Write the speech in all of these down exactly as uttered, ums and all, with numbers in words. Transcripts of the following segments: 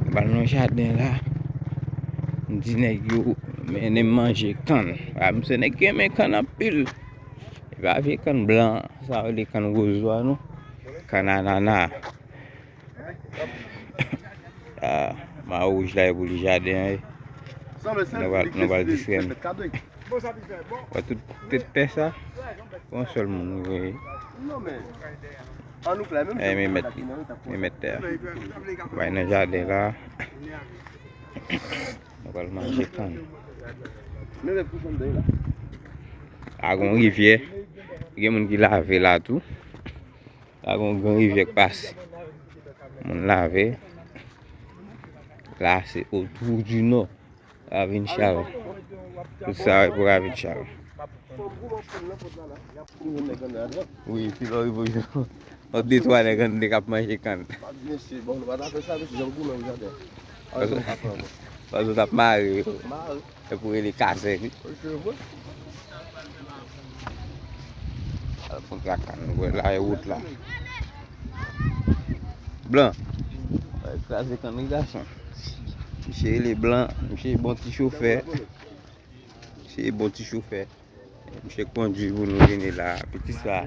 M pral nan jaden la. M di nèg yo mennen m manje kann. A, m se nèg ki renmen kann anpil. E pa vye kann blan, sa yo rele kann wozo a non. Kann anana. A, mayo wouj la e pou li jaden an ye. Nou pral, nou pral distrè n. Wè tout tèt tè sa. Yon sèl moun wi. E, men mèt li. Men mèt tè a. Bay nan jaden la. Nou pral manje kann. A gon rivyè. Gen moun ki lave la tou. A gon gran rivyè k pase. Moun lave. La se Otou di Nò. Ravin Chal. Tout sa e pou Ravin Chal. Wi, pi lò rive w jwenn yon de twa nèg annde k ap manje kann. Paske w t ap mare yo. E pou rele kazèk wi. Al kontra kann, nou wè la e wout la. Blan. Al kraze kann wi gason. Misye rele Blan, misye bon ti chofè. Misye bon ti chofè. Misye kondwi pou nou vini la. Piti sa.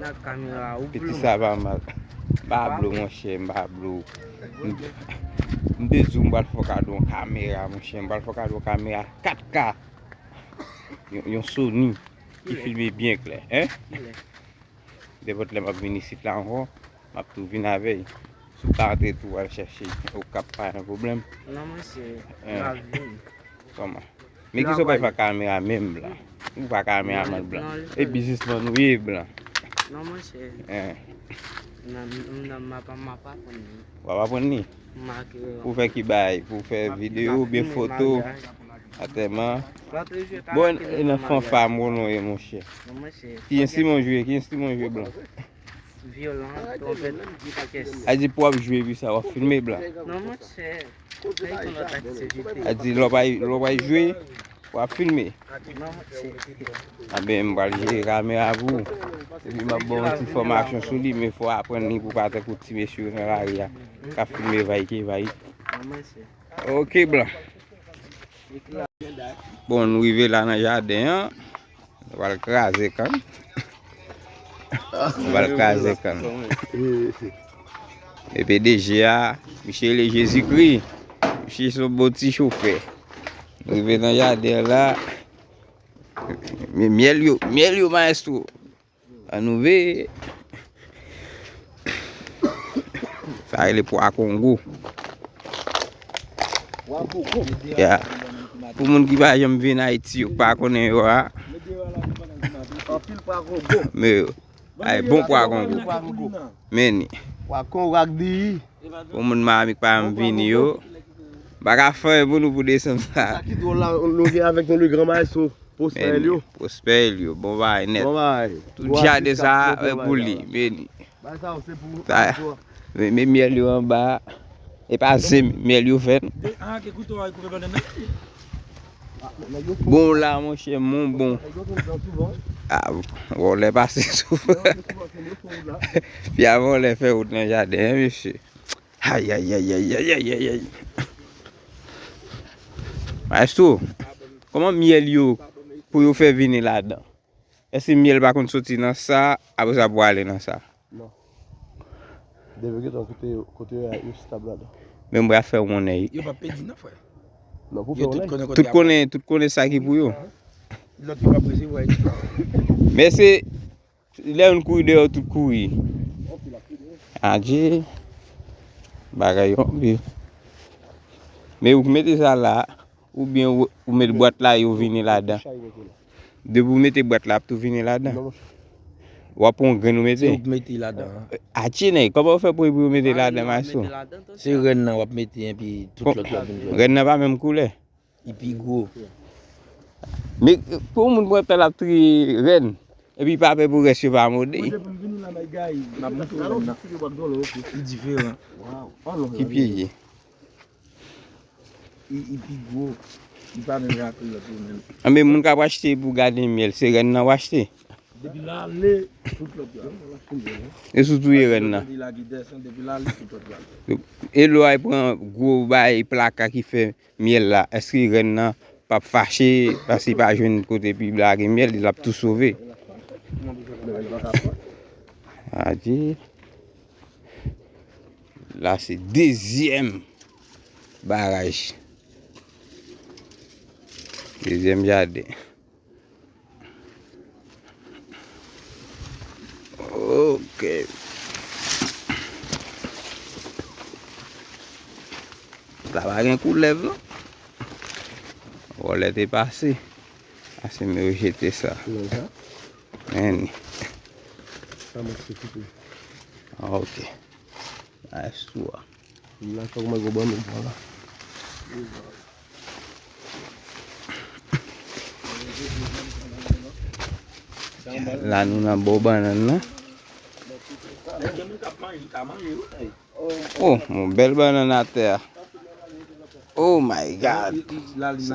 Piti sa pa mal. M pa blo monchè, m pa blo. M, m te di w m pral fè w kado yon kamera monchè, m pral fè w kado yon kamera kat K. Yon, yon Sony ki filme byen klè, en? Nenpòt lè m ap vin isit la ankò, m ap tou vin avè l. Si w ka antre tou al chèche Okap pa gen pwoblèm. Non monchè, m ap vini. Kòman? Men kisa w pral fè ak kamera menm Blan? Ou pa kameramann Blan. E biznismann ou ye Blan. Non monchè. Nan, nan, m ap, m ap aprann li. W ap aprann li? Pou fè ki bagay? Pou fè videyo oubyen foto? Atèman. Bon, e nan fanfa m konnen w ye monchè. Ki enstriman w jwe? Ki enstriman w jwe Blan? Vyolan, twonpèt, òkès. A di pou w ap jwe epi sa w ap filme Blan. Non monchè. Sa e yon lòt aktivite. A di lè w pa, lè w pa jwe, w ap filme. Non monchè. Anben m pral jere kamera pou ou. Epi m ap ba w yon ti fòmasyon sou li, men fò w aprann li pou w pa tankou ti mesye yo nan lari a k ap filme vay ke vay. Non monchè. Ok Blan. Bon, nou rive la nan jaden an. Nou pral kraze kann. Nou pral kraze kann. E PDG a, misye rele Jezikri. Misye se yon bon ti chofè. Nou rive nan jaden an la. Men myèl yo, myèl yo maestro. Ann ouvè. Sa rele pwa Kongo. Ya. Pou moun ki pa janm vin Ayiti, yo pa konnen yo a. Men yo, ay, bon pwa Kongo. Men ni. Pwa Kongo ak diyi. Pou moun Miami k pa janm vini yo. M pa ka fè pou nou pou desann sa. Sa ki dwòl la, nou gen avèk nou le gran maestro. Pwospè Elio. Pwospè Elio, bon bagay nèt. Bon bagay. Tout jaden sa e pou li, men ni. Sa, men, men myèl yo anba. E pa zen myèl yo fè non. Bon la monchè, mon bon. A, vòlè pase souvan. Pye a vòlè fè wout nan jaden, en, mesye. Ayayayayayayay. Maestro, kòman myèl yo pou yo fè vini ladan? Èske myèl pa konn soti nan sa, apre sa pou ale nan sa? Non. Depi gentan kote, kote yo, yo stab ladan. Men m pral fè w konnen. Yo p ap pèdi non, frè. Non, pou fè w konnen. Tout konnen, tout konnen sa ki pou yo. Lòt yo p ap resevwa. Men se Lè youn kouri deyò, tout kouri. Adje. Bagay yo anpil. Men ou k mete sa la, oubyen ou, ou met bwat la, yo vini ladan. Depi ou mete bwat la, ap tou vini ladan. W ap pran yon grenn ou mete. Se ou k mete ladan. Adje nèg, kòman ou fè pou, pou yo mete ladan, maestro? Se rèn nan w ap mete, epi tout lòt yo ap vin. Rèn nan pa menm koulè. Li pi gwo. Men pou yon moun pran tan l ap triye rèn, epi pa pè pou rès yo pa mòde. Mwen te pou m vini la, may gay, m ap montre w rèn nan. Li diferan. Ki pye ye? Li, li pi gwo. Li pa menm jan ak lòt yo menm. Anben, moun k ap achte pou gade myèl, se rèn nan w achte? Depi l ale, tout lòt yo ale. E sou touye rèn nan. Depi l ale, tout lòt yo ale. E lè w al pran gwo bay plaka ki fè myèl la, èske rèn nan p ap fache paske li pa jwenn kote pou li lage myèl, l ap tou sove? Adye. La se dezyèm baraj. Dezyèm jaden. Ok. La pa gen koulèv non. Vòlè te pase. Ase m yo jete sa. Men. Ok. Maestro a. La, sa kòman gwo bannann pran la. La, nou nan bò bannann nan. Oh, yon bèl bannann atè a. Oh my God.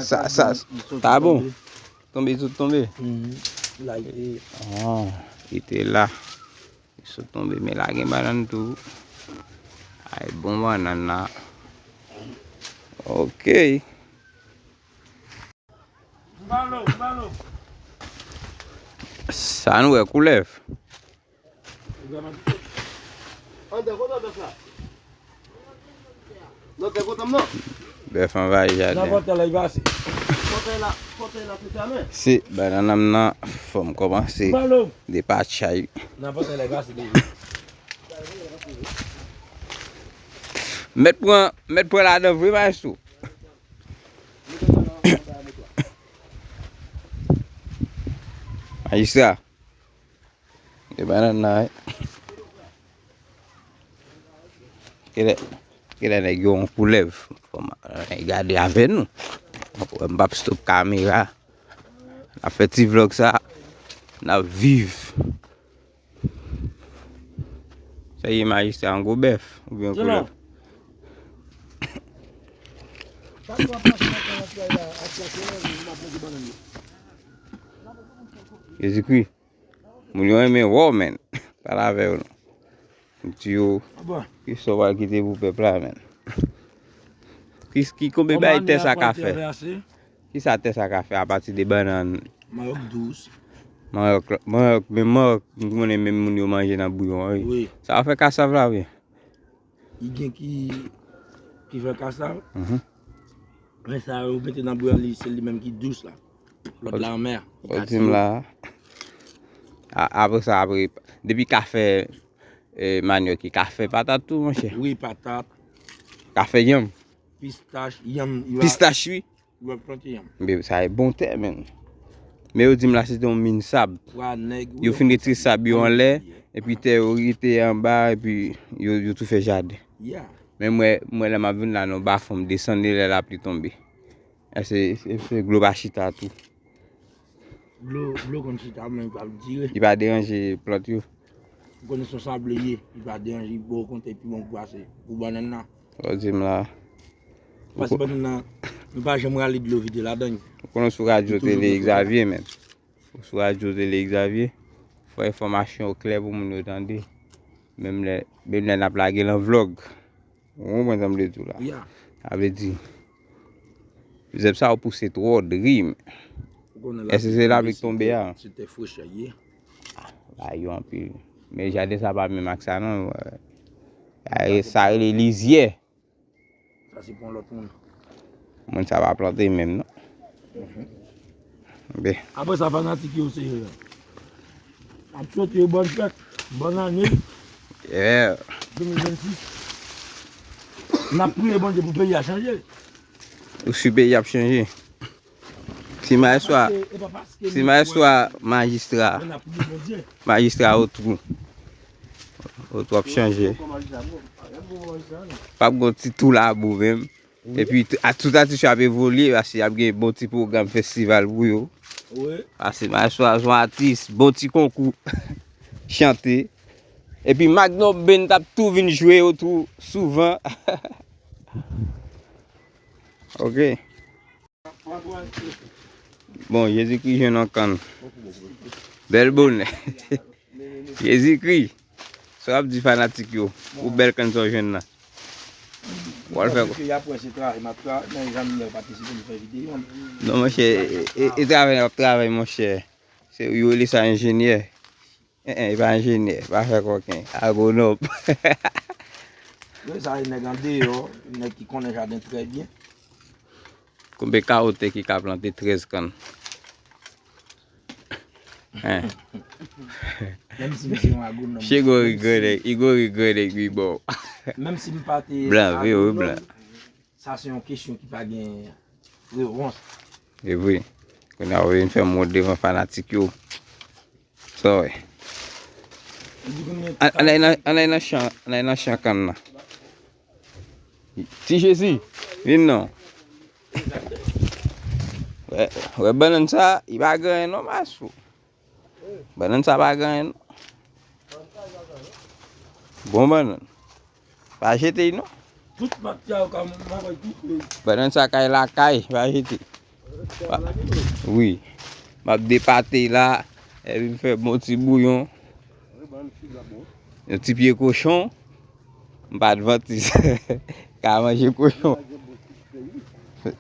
Sa, sa, ta bon. Tonbe, tout tonbe. Ah, li te la. Li sot tonbe, men la gen bannann tou. Ay, bon bannann la. Ok. Sa nou wè, koulèv. Bèf anvayi jaden. Se bannann nan fò m kòmanse depatchay. Mèt pran, mèt pran ladan vre, maestro. Majistra. E bannann nan, wi. Genlè, genlè nèg yo yon koulèv. Fò m, eh, gade avè nou. M p ap stop kamera. N ap fè ti vlòg sa. N ap viv. Sa ye majistra, yon gwo bèf oubyen yon koulèv? Jezikri. Moun yo renmen wè w, men. Pale avè yo non. M di yo, kisa w pral kite pou pèp la, men? Ki, ki konbyen bagay tè sa ka fè? Kisa tè sa ka fè apati de bannann? Manyòk dous. Manyòk, manyòk, men manyòk, m konnen menm moun yo manje nan bouyon an, wi. Sa w fè kasav la, wi. Li gen ki, ki fè kasav. Men sa yo mete nan bouyon li, se li menm ki dous la. Lòt la anmè. Ou di m la. A, apre sa, apre, depi ka fè, eh, manyòk, li ka fè patat tou, monchè. Wi, patat. Ka fè yanm. Pistach, yanm. Pistach, wi. Yo ap plante yanm. Men sa e bon tè, men. Men yo di m la se te yon min sab. Yo fin retire sab yo anlè, epi tè yo rete anba, epi yo, yo tou fè jaden. Men mwen, mwen lè m ap vin la nan bafon, m desann li lè lapli tonbe. E se, se, se dlo pa chita tou. Dlo, dlo konn chita, men li p ap dire. Li pa deranje plant yo. Ou konnen se yon sable ye, li pa deranje, li ba w konte pi bon pou pase pou bannann nan. Sa w di m la. Pase bannann nan, nou pa janm rale dlo vide ladan l. Ou konnen sou radyo tele Xavier, men. Ou sou radyo tele Xavier, fò enfòmasyon yo klè pou moun yo tande. Menm lè, menm lè n ap lage l an vlòg. Ou konprann sa m vle di w la? Sa vle di, zèb sa yo pouse twò dri, men. Èske se lapli k tonbe a? Se tè frèch li ye. Bagay yo anpil. Men jaden sa pa menm ak sa non. Sa, sa rele lizyè. Sa se pou yon lòt moun. Moun sa pa plante menm non. Apre sa, fanatik yo, se ap swete yo bòn fèt, bòn ane de mil vennsis. N ap priye Bondye pou peyi a chanje. Ou si peyi ap chanje? Si maestro a, si maestro a majistra, majistra Otwou, Otwou ap chanje. P ap gon ti tou labou menm. Epi a tout atis yo ap evolye, paske y ap gen bon ti pwogram festival pou yo. Paske maestro a se yon atis, bon ti konkou chante. Epi Magnum Band t ap tou vin jwe Otwou souvan. Ok. Bon, Jezikri jwenn yon kann. Bèl bonè. Jezikri. Sa w ap di fanatik yo pou bèl kann sa w jwenn nan? W al fè kwa? Ke y ap wè se travay m ap travay, men Jean-Michel patisipe m fè videyo. Non, monchè, e, e, e travay n ap travay, monchè. Se, yo rele sa enjenyè. En, en, e pa enjenyè, pa fè kòken. Agwonòm. Wi, sa se nèg andeyò, nèg ki konnen jaden trè byen. Konbyen kawo tè ki ka plante trèz kann? Hein. Menm si m se yon agwonòm. Chego rigole, Igo rigole, wi bon. Menm si m pa te Blan, vre, wi, agwonòm, blan. Sa se yon kesyon ki pa gen repons. E vre. Kounye a, w vin fè m wont devan fanatik yo. Sa w wè? An, ann al nan, ann al nan chan, ann al nan chan kann nan. Ti Jezi, vin non. Wè, wè bannann sa, li pa gen anyen non, masou. Bannann sa pa gen anyen non. Bon bannann. Pa jete l non. Tout mat sa yo ka mwen wè tout. Bannann sa kay lakay, pa jete. Pa- Wi. M ap depate la, epi m fè bon ti bouyon. Yon ti pye kochon. M pa advantis. Ka manje kochon.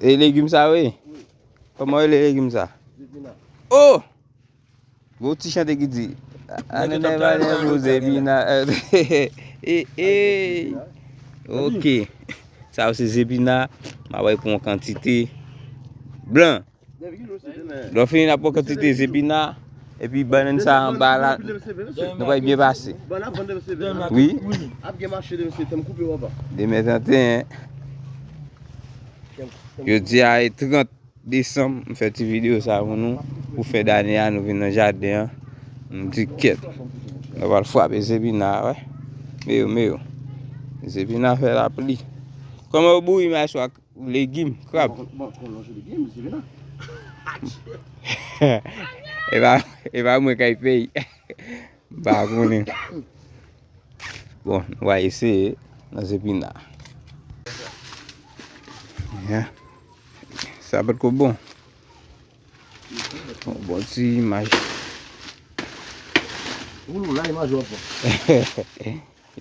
E legim sa, wi. Kòman rele legim sa? Oh! Gon ti chante ki di, "Anene vale pou zebina." E, e. Ok. Sa yo se zebina. M a bay pou yon kantite. Blan. Lè w fini, n ap pran kantite zebina. Epi bannann sa anba la, nou pral byen pase. Wi. Demen trannteyen. Jodi a e trant desanm, m fè ti videyo sa pou nou. Pou fen dane a, nou vin nan jaden an. M di kèt. Nou pral frape zebina, wè. Meyo, meyo. Zebina fè lapli. Kòman yo bouyi mayi sou ak legim, krab? Bon, bon, bon, lonje legim, zebina. E pa, e pa mwen k ap peye. M pa konnen. Bon, nou va eseye nan zebina. Yeah. Sa potko bon. Bon, bon ti imaj. Ou la imaj ou ap pran.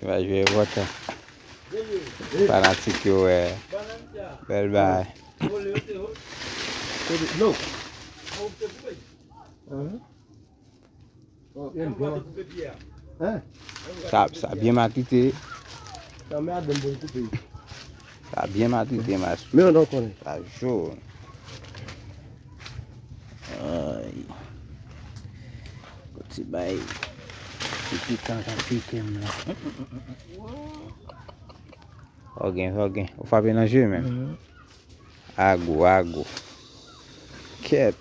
Imaj yo enpòtan. Fanatik yo wè. Bèl bagay. No. Sa, sa byen matite. Sa byen matite, mas. Men non konnen. Sa jo. Ay. Ti bay. Ti pikan ka pikem la. Fò gen, fò gen. Ou frape nan je menm. Ago, ago. Kèt.